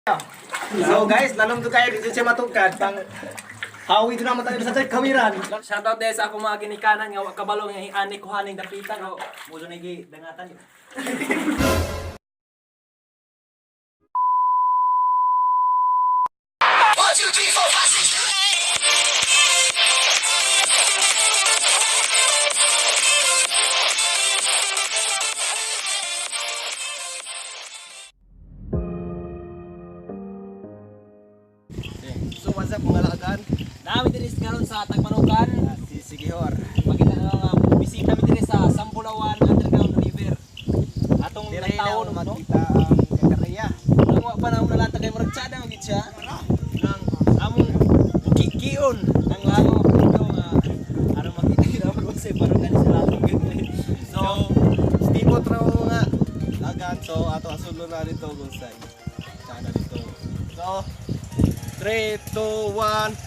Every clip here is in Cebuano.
So guys, lalong to kayo dito siya matungkad pang hawi doon naman tayo sa kawiran. Shoutout din sa akong mga ginikanan nga wa kabalo nga ani kuhaning dapitan o mo jud gi dangatan. One, two, three, four, five, six, seven, eight. So what's up, mga lakagan? Nami diri karon sa Tagmanukan. Si Sigihor. Makita na nga bisita mi diri sa Sambulawan Underground River. Atong Dire nagtaon na no. makita ang kakariya. Ang wa pa na una lanta kay murag tsada magid siya. Nang among bukikion ang lango dito nga aron makita gid ako kasi parang gani sa lango. So, stipot raw nga lagan. So ato asulo na dito gusay. Tsada dito. So 3, 2, 1.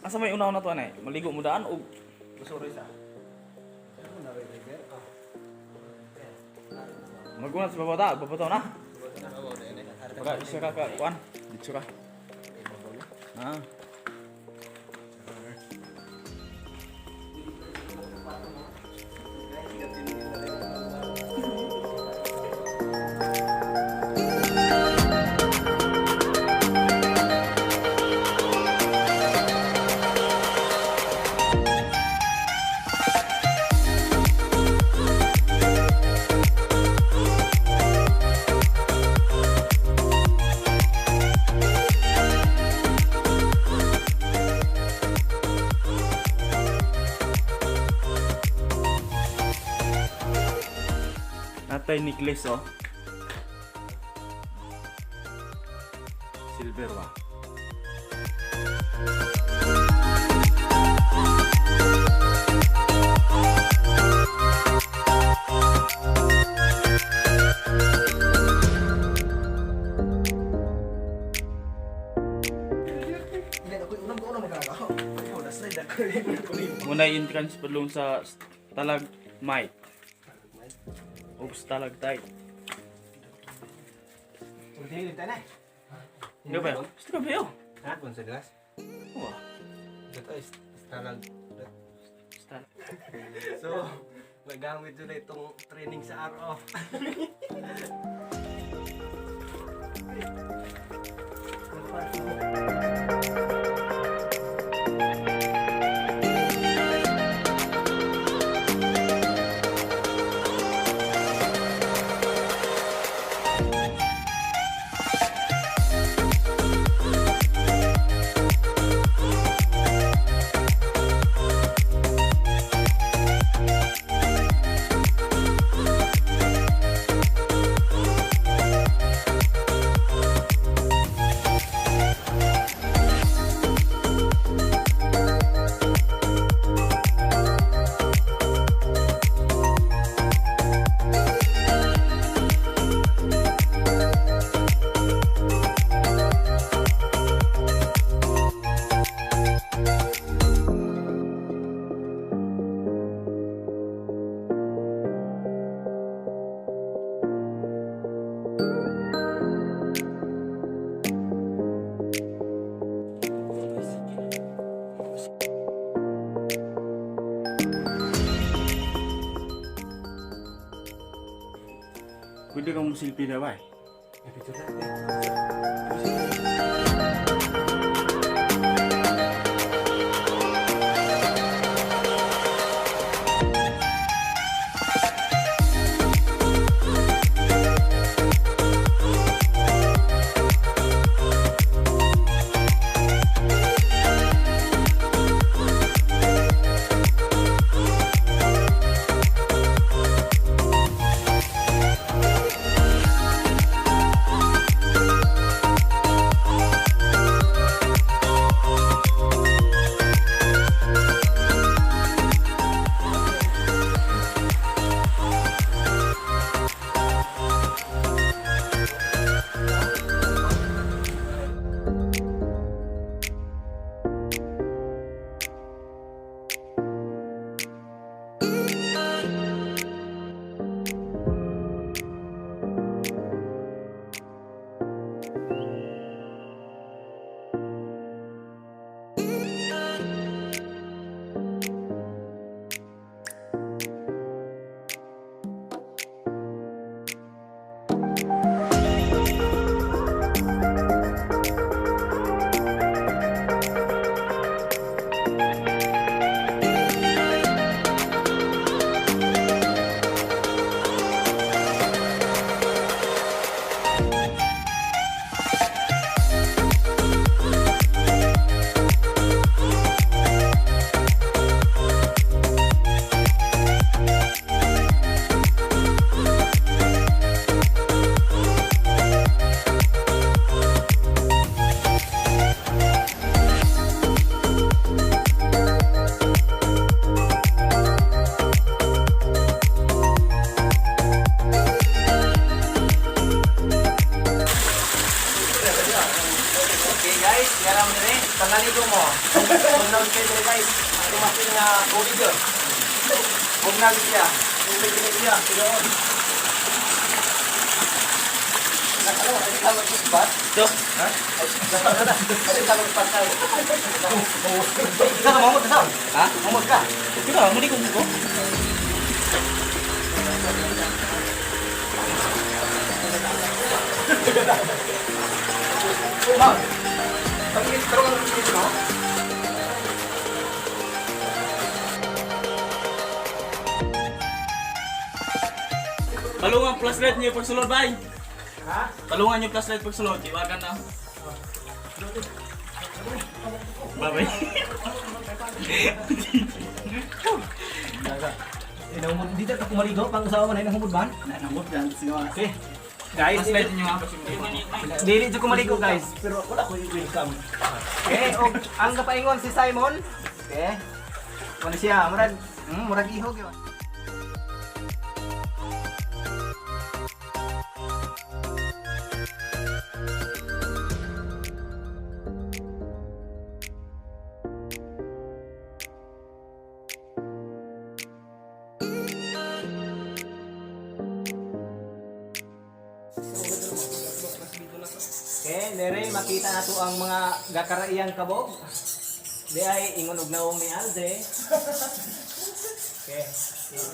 Asa may una na to anay? Maligo mo daan o Maguna sa babata, babata na. Baka isa ka ka kuan, dito ka. Ah. Natay necklace oh. Silver wa. Muna yung entrance padlong sa stalagmite. O stalactite. Hindi ba yun? Gusto ka ba yun? Ha? Sa glass? Oo. Ito is stalag. Stal- So, nagamit yun na itong training sa RO. Pwede kang selfie na ba eh? Kaya mo dire, panaligo mo. Tugnaw kayo dire, guys. Ang tumasin nga tubig yun. Bugnaw siya. Tubig din siya. Tinuod. Nakalo, ay ka mag-bat? Ito. Ha? Ay, nakalo na. Ay, ka mag-patay. Ikaw ka mamot ka? Ha? Mamot ka? Ito na, muli kong buko. Ma'am, pag-init, pero kang dito, no? Palungan flashlight niyo pagsulod, bay. Ha? Palungan niyo flashlight pagsulod. Iwagan na. Bye-bye. Inahumod dito ka kumaligo pang usawa man inahumod man. Nanamot yan. Sino? Okay. Guys, Flashlight niyo ha. dili jud kumaligo, guys, pero wala ko welcome. Okay, og ang kapaingon si Simon. Okay. Wala siya, murag murag ihog yun. Okay, dere makita nato ang mga gakaraiyang kabog. Di ay ingon og naong ni Alde. Okay,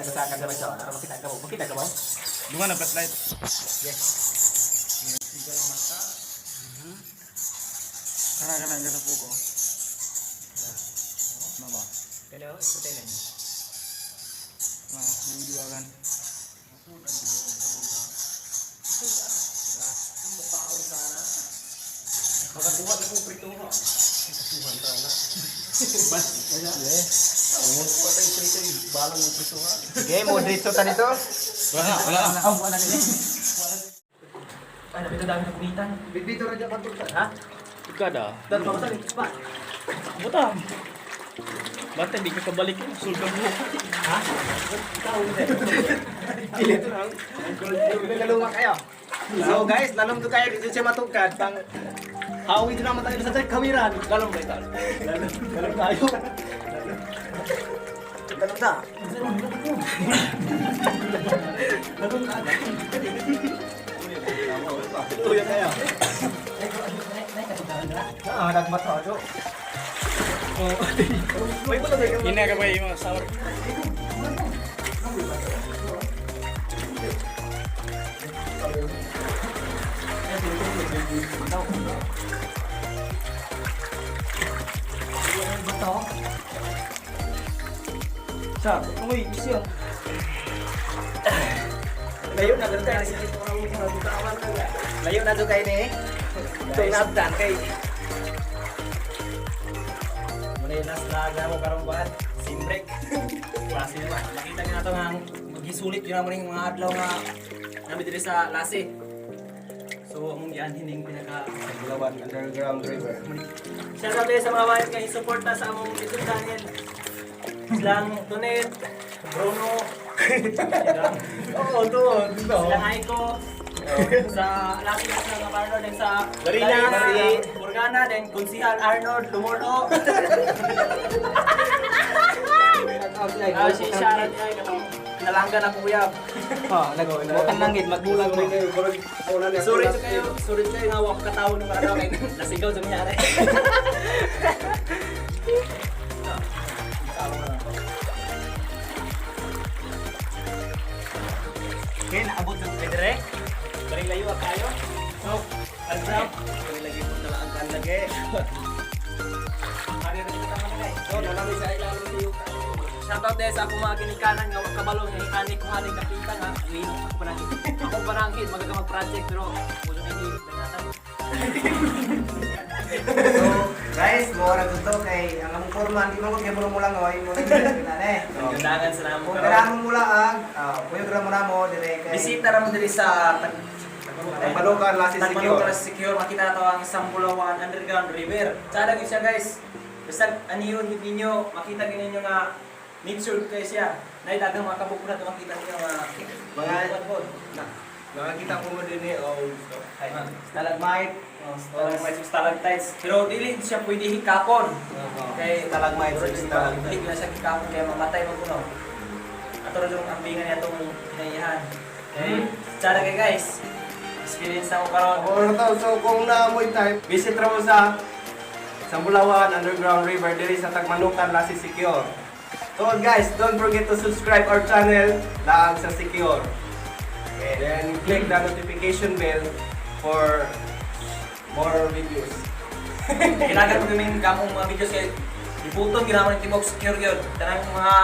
taga-saka naman siya. Para makita ka mo. Makita ka mo? Dungan na flashlight. Yes. Kana kana gasa po ko. Maba. Kano, ikutin na. Ma, budiwagan. Makabuhat na kong prito ko. Okay, mo dito ta nito. Wala na, wala na. Oh, wala na. Ay, napito dami ng kumitan. Bibito ra dyan ka. Ha? Kada. Dan pa sa pa. Buta. Bata, hindi ka kabalik yun. Sulga mo. Ha? Dito lang. Naluma kayo. So guys, lalom to kayo dito siya matugkad pang hawi din naman tayo sa kawiran. Lalom ba ito? Lalom, lalom tayo. Lalom na. Lalom na. Tuyo kayo. Ah, nagmata ako. Oh. May buto kayo. Hina ka ba yung mga sour? Sa, uy, isyo. Layo na dito kayo. Layo na do kayo ni. Ito inabdan kay. Muna yung last na mo karong buwan. Simbrek. Klase naman. Makita niyo na ito nga maghisulit yun naman yung mga adlaw nga namin diri sa Lasi. So, among gianhin yung pinaka Bulawan Underground River. Shout out sa mga bayad nga isuporta sa among YouTube channel. Silang Tonet, Bruno, silang, Oo, to, dito. silang Aiko, sa Lasi sa mga Arnold, then sa Marina, si Morgana, then Konsihal Arnold, Lumordo. Ah, si Sharon ay katong nalangga na kuya. Oh, nagbutan langit, magbulag mo. Sorry to kayo, sorry to kayo nga wa ko katawo nung araw kay nasigaw sa nangyari. Okay, naabot ng pedre. Balik layo ah, kayo. So, alzap. Kami lagi po talaang lagi. Hari rin kita man kay. So, nalami sa ilalim sa yuka. Shoutout din sa akong mga ginikanan nga wa kabalo nga ani ko haning nakita nga ngino ako panangin. Ako panangin magaga mag-project pero wala na ni dangatan. So, guys, mo ra gusto kay ang among forma di man ko kay mo lang oy, mo na eh. So, Gandangan sa namo. kung kailangan mo mula ang kuyog ra mo na mo dire kay Bisita ra mo diri sa Tagbalukan Lasi Secure. Tagbalukan Lasi Secure. Makita na to ang Sambulawan Underground River. Tsada gyud siya, guys. Basta aniyon gyud ninyo, makita gyud ninyo nga nature kayo siya. Nay daghang mga kabuk na to makita ninyo nga Mga pod. na, Nakakita ko mo din eh, oh, gusto. Ay, Stalagmite. oh, stalagmites ug stalactites. Pero dili siya pwede hikapon. Kay Stalagmites ug stalactites. Dili na siya hikapon kaya mamatay man kuno. Ato ra yung ambingan niya itong kinaihan. Okay. Tsara kay guys. Experience na ko karon. Oo na to. So kung naamoy type, visit ra mo sa Sambulawan Underground River diri sa Tagmanukan, Lasi Secure. So guys, don't forget to subscribe our channel Laag sa Secure. Then click the notification bell for more videos. Kailangan ko kaming gamong mga videos kay ibuton ginaman yung tibok secure yun. Tanang mga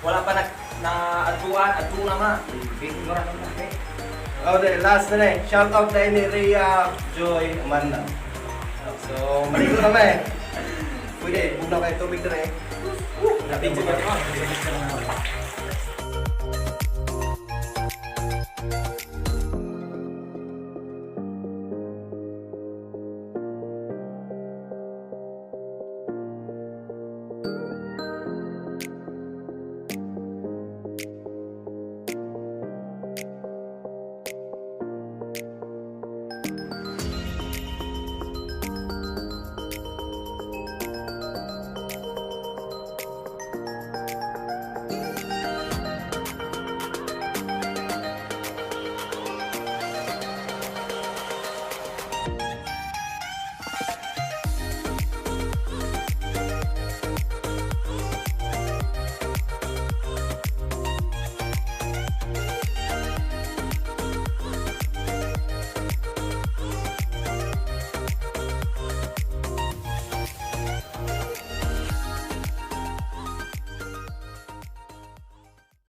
wala pa na na adtuan, adto na ma. Oh, the last na eh. Shout out na ni Rhea Joy Amanda. So, maligo na ba eh. Pwede, bugnaw kayo tubig na eh. Video ba ito?